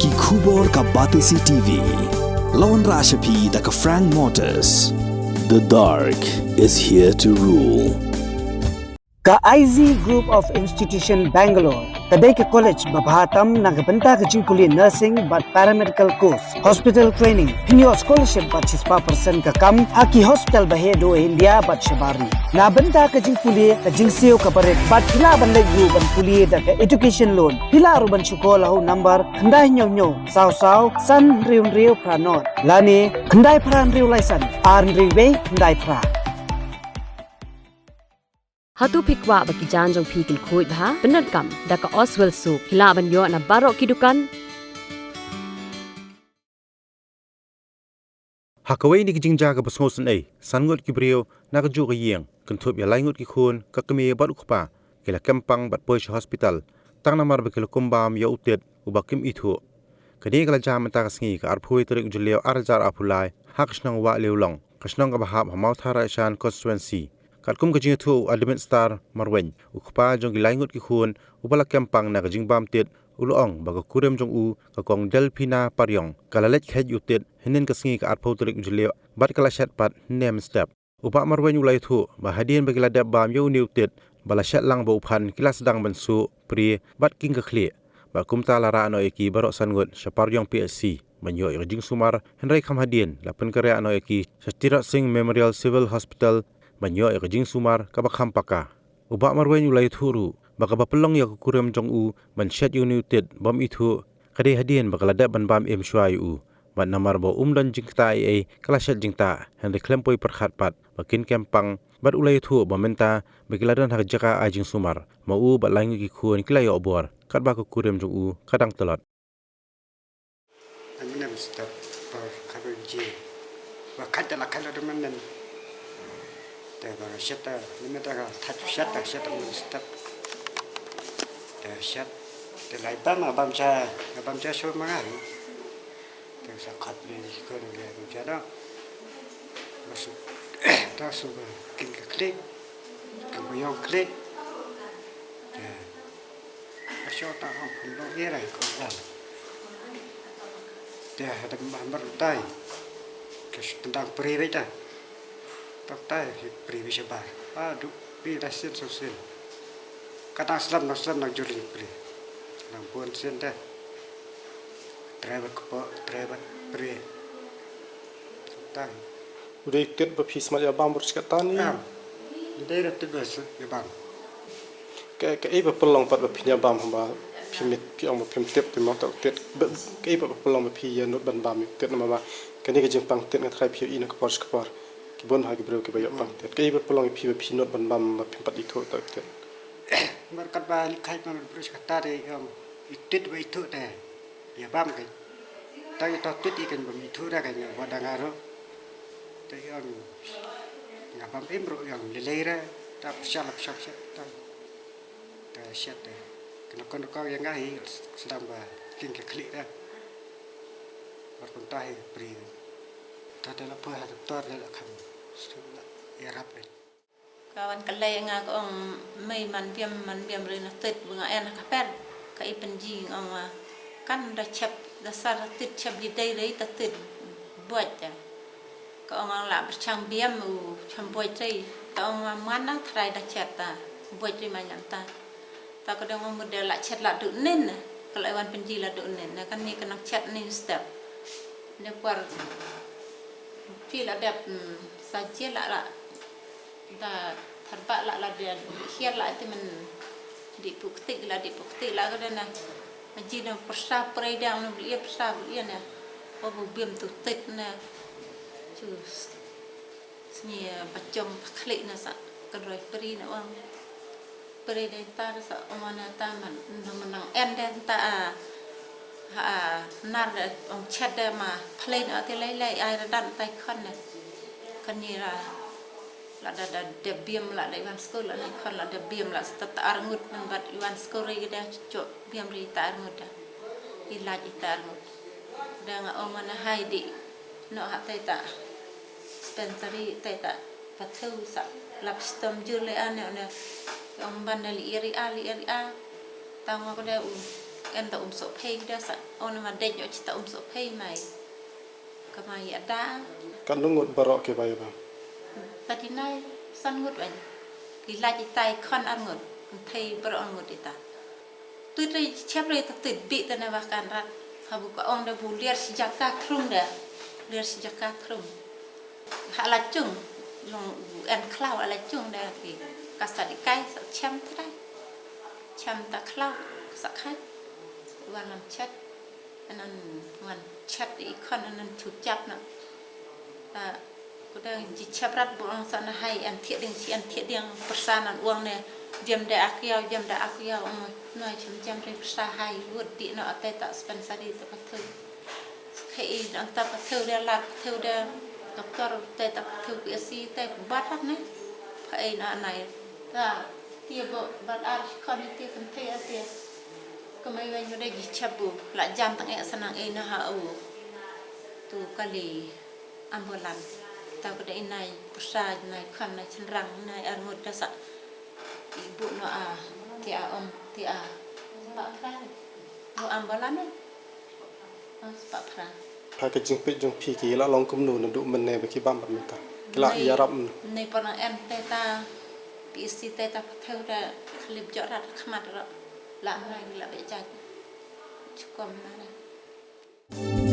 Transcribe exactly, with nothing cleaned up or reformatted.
Ki khubor ka Batesi T V. La wanrah sha phi da ka Frank Motors. The dark is here to rule. Ka I Z Group of Institution Bangalore ka dei ka college ba bha tam na ka bynta ka jingpule nursing bad paramedical course, hospital training, pynïoh scholarship bad shispah percent ka kam ha ki hospital ba heh duh India bad shabar ri. Na bynta ka jingpule ka jingsiew kaba rit bad phi lah ban leit ruh ban pule da ka education loan. Phi lah ruh ban shu call ha u number khyndai hynñiew hynñiew saw saw san hynriew hynriew phra nod lane khyndai phra hynriew lai san ar hynriew wei khyndai phra. Hato phi kwah ba ki jaiñ jong phi kin khuid bha? Pyndonkam da ka Oswell Soap. Phi lah ban ïoh na baroh ki dukan. Ha kawei na ki jingjia kaba sngewsynei, san ngut ki briew na kajuh ka ïing, kynthup ïa lai ngut ki khun, ka kmie bad u kpa, ki la kem pang bad poi sha hospital tang namar ba ki la kum bam ïa u tit uba kim ithuh. Kane ka la jia mynta ka sngi, ka arphew tarik u Jylliew ar hajar arphew lai, ha ka shnong Wah Liewlong, ka shnong kaba hap ha Mawthadraishan constituency. Katkum ka jingïathuh u Admit Star Marwein, u kpa jong ki lai ngut ki khun uba la kem pang na ka jingbam tit, u la ong ba ka kurim jong u, ka Kong Delphina Pariong, ka la leit kheit ïa u tit hynnin ka sngi, ka arphew tarik u Jylliew, bad ka la shet pat hynne mynstep. U Bah Marwein u la ïathuh ba hadien ba ki la dep bam ïa une u tit, ba la shet lang ba u phan, ki la sdang ban suh, prie bad king ka khlieh. Bad kumta la rah noh ïa ki baroh san ngut sha Pariong P H C ban ïoh ïa ka jingsumar, hynrei kham hadien la pynkynriah noh ïa ki sha Tirot Sing Memorial Civil Hospital ban ïoh ïa ka jingsumar kaba kham paka. U Bah Marwein u la ïathuh ruh ba kaba pynlong ïa ka kurim jong u ban shet ïa une u tit bym ithuh, ka dei hadien ba ka la dep ban bam im shuwa ïa u, bad namar ba um don jingktah ei ei, ka la shet jingtah, hynrei khlem poi pyrkhat pat ba kin kem pang. Bad u la ïathuh ba mynta ba ki la don ha ka jaka ai jingsumar, ma u bad lai ngut ki khun ki la ïoh bor, katba ka kurim jong u ka dang tlot. Mynne mynstep por khatwei baje. Ba khat te la khat la dum mynne. Te ba shet te mynne te ka thait shet te shet te mynne mynstep. Te shet te lai bam, bam sha, bam sha shu ma nga. Te sa khat ni ko ni bam sha da. Ba su ta su ba king ka khlieh, ka ba ïong khlieh. Te Ka shong tang hang pynlong ïa rai ko wan. Te ha dang ba mar tai. Ka shu tendang pri beit ta. Tang tai pri beit shabar. Ah, du pri da sien so sien. Ka tang slem nang slem nang jur pri. Nang bun sien te. Driver kpo, driver pri. Tang. U dei tit ba phi smat ïa bam bor skat tan ïa. Am. Dei ra tit ba smat ïa bam. Ka, kaei ba pynlong pat ba phin ïa bam haba phi mit phi ong ba phim tip te mo ta u tit. Ba, kaei ba pynlong ba phi ïa nud ban bam ïa u tit namar ba kane ka jingpang tit nga tharai phi ïohi na ka por sha ka por. Ki bun ha ki briew kiba ïoh pang tit. Kaei ba pynlong ïa phi ba phi nud ban bam ba phim pat ithuh ta u tit. Mar katba li khai ma briew sha kata te ong i tit ba ithuh te. Ïa bam kein. Tang ïa to tit i kein bym ithuh da kein ïa ba dang aro. Te ïa nga bam im ruh ïa lei lei ra. Ta pyrshah la pyrshah pyrshah ta. Ta shet te. Kena kon ko ïa nga hi sdang ba king ka khlieh da. Mar kumta hi pri. Ta te la poi ha doktor de la kham. Stu la ïarap re. Ka wan ka lei nga ka ong mei man biam man biam ri na tit ba nga en ha ka per. Ka i pynji nga ong, ah, kan da chep da sar da tit chep li dei dei ta tit buaid ta. Ka ong ang la berchang biam u chang buaid dei. Ta ong man na trai da chet ta buaid dei man yam ta. Ta ka dang ong mut da la chet la du nin na. Ka la wan pynji la du nin na kan ni ka nang chet nin step. Ne por phi la dep, mm, sa je la la. Da thar ba la la de hiar la te men di pukti la di pukti la ka de na. Ji na persa prei dang na beli persa beli na. O bu bim tu tit na. Ju sni bachong paklik na sa kan roi pri na wang. Pri de ta sa ong na ta man na menang en de ta a. Ha a nar de ong chet de ma plane o te lai lai ai ra dan tai khon ne. Kan ni ra. La da da de biam la da i wan skul la ni khon la de biam la sa ta ar ngut man bat i wan skul ri de cho biam ri ta ar ngut da. I laj i ta ar ngut. Da nga ong mana hai di. No ha tai ta. Spencer ri tai ta. Pathu sa lap stom jur le ane one. Ong ban da li iri a li iri a. Ta ngo ko de u. Kan ta um soh phei da sa, on ma dej yo chita um soh phei mai. Kamai ada. Kan ngut baroh ki bai ba. Tadi nai san ngut ban. Ki laj ita i khon ar ngut. Thei baroh ar ngut ita. Tui tui chep rei ta tui bi ta na ba kan rat. Habu ka ong da bu liar si jaka krum da. Liar si jaka krum. Ha la chung. Long bu en khlau ha la chung da ki. Ka sa di kai sa chem ta dai. Chem ta khlau sa khai. Wan lam chet. Anan wan chat i khon anan chu chap na. Ta ku da ji chap rat bu ong sa na hai an thied ding chi an thied ding persa nan uang ne. Jem de ak yau, jem de ak yau, ong noi chem jem ri persa hai wut di no ate ta spensari ta pathu. Khe i dang ta pathu de lat pathu de doktor te ta pathu pi asi te bat rat ne. Pha ei na nai. Ta tia bo bat ar khon tia kan thei ate. Kamai wan de ji chap bu la jam tang e sanang e na ha u. Tu kali ambulan. Ta ka da inai persa nai khon nai chenrang nai ar ngut da sa. Ibu no a ti a om ti a. Ba phra. Bu ambulan no. Ba phra. Pha ka jingpit jong phi ki la long kumno na du mynne ba ki bam bad mynta. Ki la ïarap mynne. Nei por nang en te ta P S C te ta pathu da khlip jok rat khmat ro. La nai la be jat. Chukom na da.